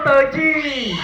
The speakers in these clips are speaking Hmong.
Taws Cig.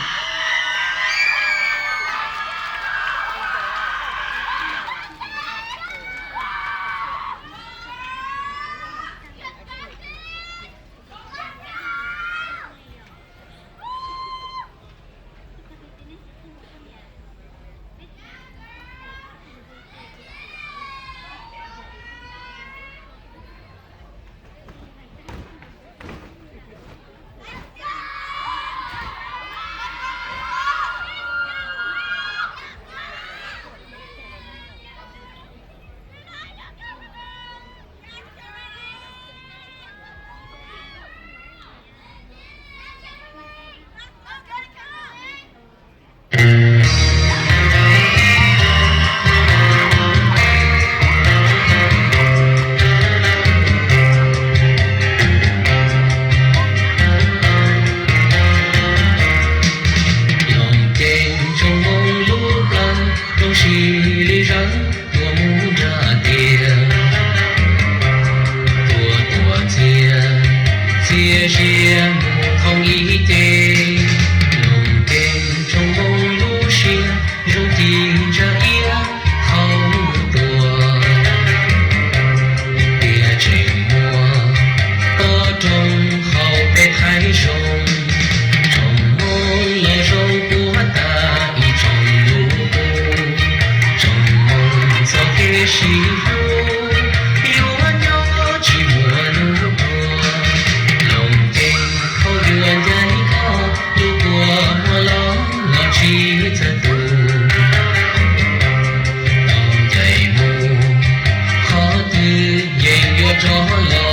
Loos Ceeb tsoom Hmoob lub plawv, zoo si li zawv tuaj mus nram tiaj. Tuaj tuaj ntxiag, txias zias mus thoob ib ce. Loos Ceeb tsoom Hmoob lub siab, zoo ci ntsa iab thaum tuaj. Tiaj tseem muaj tob roob hauv peb thaib zoo, tsoom Hmoob los zoo puag ta ib tsoom lub qub. Tsoom Hmoob txoj kev sib hlub, yuav nyob tsis muaj hnub tuag. Loos Ceeb thaum yuav ncaim koj, lub kua muag los los tsis txawj tu. Tau ncaim mus qhov twg yeej yuav rov los.